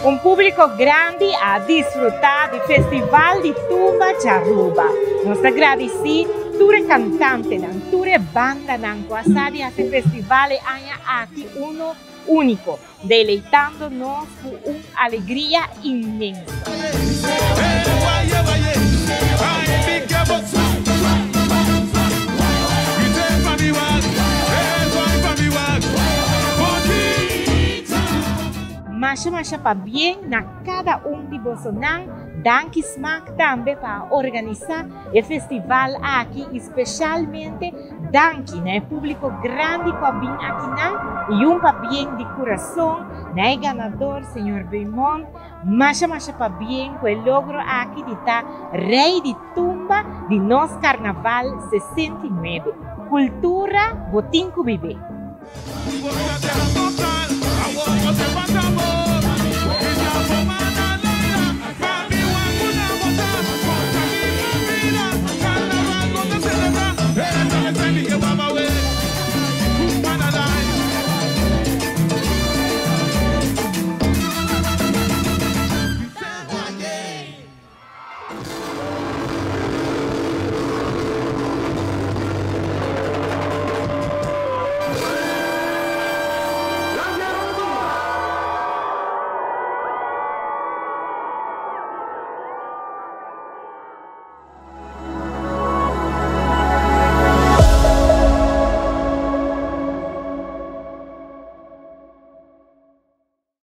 Un públiko grandi a disfrutá di Festival di Tumba Djaruba. Nos ta gradisí tur e kantantenan, tur e bandanan ku a sa di hasi festival e aña aki uno úniko, deleitando nos ku un alegria inmenso. Masha masha pabien na kada un di bosonan. Danki Smaak tambe pa a organisa e festival aki y specialmente danki na e publico grandi cu a bin akinan y un pabien di curason na e ganador señor Beaumont. Masha masha pabien cu e logro aki di ta Rey di Tumba di nos Carnaval 69. Cultura bo tin cu bibe.